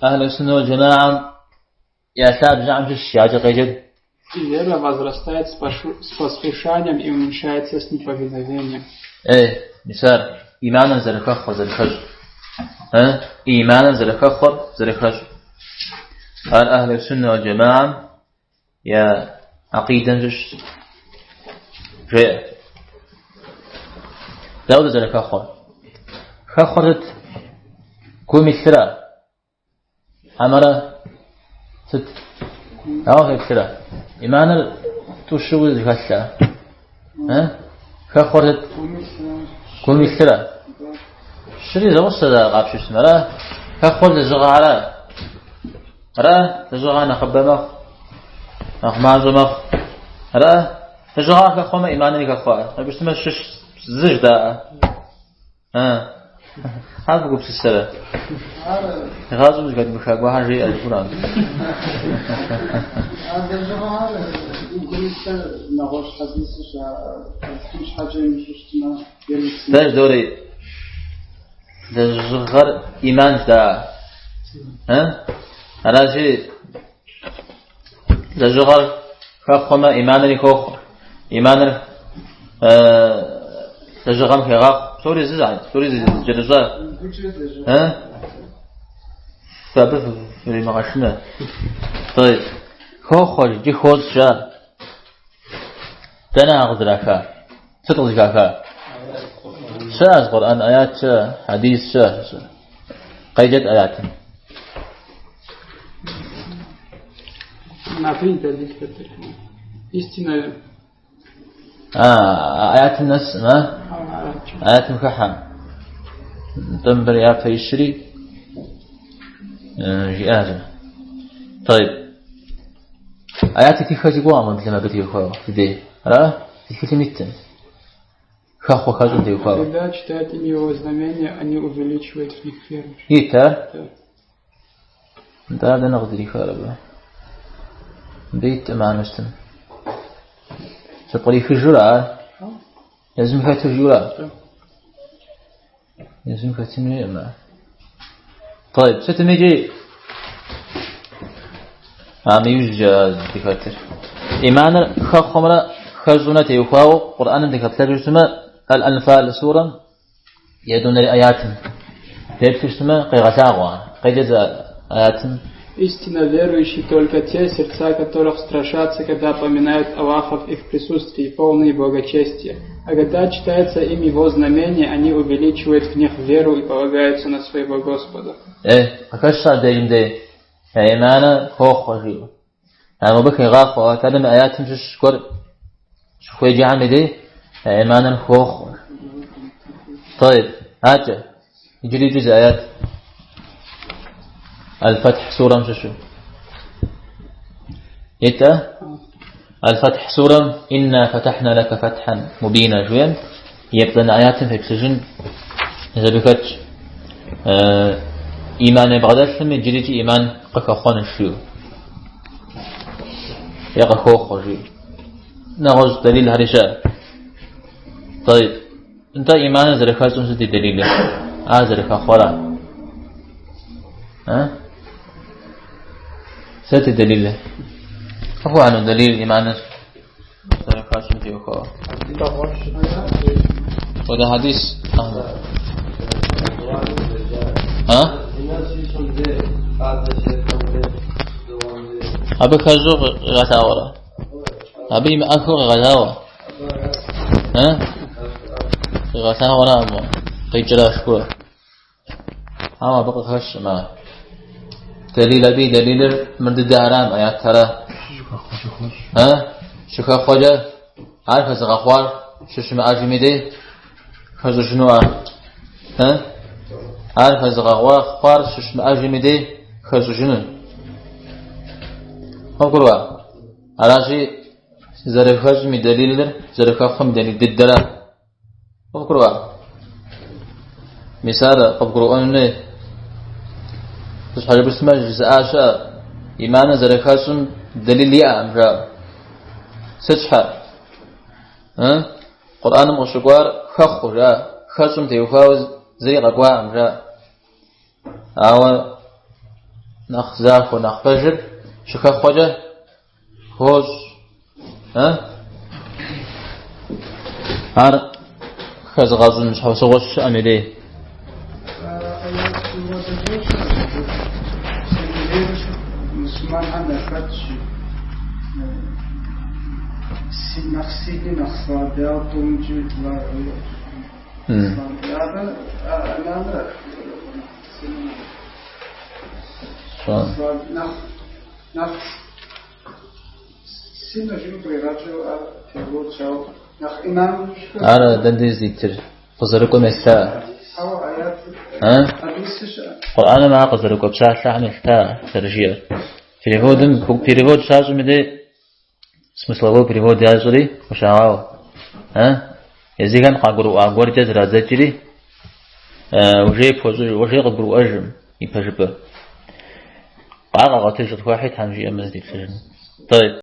أهل السنة والجماعة я лъабжьэхэм щыщщ, адэкӏэ къеджэт. И вера возрастает с послушанием и уменьшается с неповиновением. Эй, мис ар иманыр зэрыхэхъуэр зэрыхэщӏ. Иманыр зэрыхэхъуэр зэрыхэщӏ. Ар أهل السنة والجماعة я акъидэм щыщ жеӏэ. Дауэ зэрыхэхъуэр? Хэхъуэр сыт? Гум илъыра? Хьэмэрэ сыт? Дауэ феплърэ? Иманыр тӏу-щыуэ зэхэлъа? Хэхъуэр сыт? Гум илъыра? Щыри зэгъусэ къапщыщтмэ, ара? Хэхъуэр лэжьыгъэра? Ара? Лэжьыгъэ нэхъыбэ мэхъу, нэхъ мащӏэ мэхъу. Ара? Лэжьыгъэ хэхъуэмэ, иманри хэхъуа. Абы щытмэ щыщ зы жыдаӏэ. Ар фыгупсысэрэ? Игъащӏэм зэхэдмыха гуэрхэр жеӏэ жыхура. А лэжьыгъэхэр гум илъыр нэгъуэщӏ хьэдисщ, Алыхьым щхьэкӏэ имыщӏу щытмэ, емыпсым. Дэ жыдори лэжьыгъэр иман жыдаӏэ. Аращи, лэжьыгъэр хэхъуэмэ, иманри хохъуэ. Иманыр лэжьыгъэм хегъахъуэ. Псори зы, псори зэкӏэрыщӏа. Фэ абы фримыгъэшынэ. طيب. Хохъуэ икӏи хощӏ жаӏэ. Дэнэ ар къызэраха? Сыт къызыхаха? Щыӏэщ Къурӏэн аят щыӏэ, хьэдис щыӏэщ. Къеджэт аятым. Абы и дэлил хэтыр. Истина. А, аятым нэсым, а? Аятым хыхьэм. Нтӏэ мыбыр япэ ищри жиӏащ. طيب. Аят итыххэ си гугъэм уеблэмэ абы теухуауэ дыдей. Ара? Тхылъым иттым. Хэхъуэ хэщӏым теухуауэ. Когда читают им его знамения, они увеличивают в них веру. Ит, а? Да. Нтӏэ ар дэнэ къызэрихар абы? Мыбы иткъым ар мыстым. Зэпкърихыжура ар? Езым хэту жиӏэура? Езым хэтыну иӏэм ар. طيب, сытым икӏи ам иужькӏэ здыхэтыр. Иманыр хэхъуэмрэ хэщӏымрэ теухуауэ Къурӏэным дыхэплъэжу щытмэ, Аль-Анфал сурэм етӏуанэрей аятым деплъу щытмэ, къегъэлъагъуэ ар. Къеджэ зэ аятым. Истинно верующие только те, сердца которых страшатся, когда поминают Аллаха в их присутствии, полные благочестия. А когда читается им его знамения, они увеличивают в них веру и полагаются на своего Господа. Къыхэщ абдежым дей, я иманыр хохъуэ жиӏэу. Ауэ абы хегъахъуэ, Алыхь мы аятым щыщ гуэр щыхуеджэхэм и дей, я иманыр хохъуэ. طيب, адэкӏэ, иджыри икӏи зы аят. Аль-Фатх сурэм щыщу. Итӏэ, Аль-Фатх сурэм «Инна фатахна лака фатхан мубина» жиӏэм, еплӏанэ аятым феплъыжын абы хэтщ. Иман ебгъэдэлъым иджырикӏи иман къыхэхъуэнущ жиӏэу. Е къыхохъуэ жиӏэу. Нэгъуэщӏ дэлилхэри щыӏэ. طيب. Нтӏэ иманыр зэрыхэщӏым сыт и дэлилыр? Ар зэрыхэхъуэра? А? Сыт и дэлилыр? Къыхуэхьэну дэлил иманыр зэрыхэщӏым теухуауэ? Хуэдэ хьэдис? А? Абы хэщӏу къигъэлъагъуэрэ? Абы имыӏэххэу къигъэлъагъуэ? А? Къигъэлъагъуэра абы? Къикӏыра шхуэ? Ауэ абы къыхэщкъым ар. Дэлил абы и дэлилыр мыр дыдэ арам, аятара. А? Щыхэхъуэкӏэ ар хэзыгъэхъуар щыщымыӏэжым и дей хэщӏыжыну ар. А? Ар хэзыгъэхъуар щыщымыӏэжым и дей хэщӏыжыну. Къывгурыӏуа? Аращи, зэрыхэщӏым и дэлилыр зэрыхэхъуэм и дэлил дыдэра. Къывгурыӏуа? Мис ар къывгурыӏуэну щхьэкӏэ жыпӏэмэ жызыӏа щыӏэ, иманыр зэрыхэщӏым дэлил иӏэкъым жаӏэу. Сыт щхьэ? Къурӏэным къыщыкӏуар хэхъуэу жаӏэ, хэщӏым теухуауэ зыри къэкӏуакъым жаӏэ. Ауэ Нэхъ захуэ, нэхъ пэжыр щыхэхъуэкӏэ хощӏ. Э? Ар хэзыгъэщӏын щхьэусыгъуэ щыщыӏэм и дей. Мусульманхэм яхэтщ нэхъ сильный, нэхъ слабый, ауэ тӏумкӏи Ар дэнэ здитыр? Къызэрыкӏуэм елъыта. Къурӏэным ар къызэрыкӏуэ псалъэхэм елъыта зэрыжиӏэр. Переводым, перевод щащӏым и дей смысловой перевод ящӏри къыщагъауэ. Езыхэм къагурыӏуа гуэркӏэ зэрадзэкӏри, уже пхуэщӏыж, уже къыбгурыӏуэжым и пэжыпӏэр. Ар къэгъуэтыж къытхуэхьи, Тхьэм жиӏэмэ, зыдиплъыжын. Тӏэйб.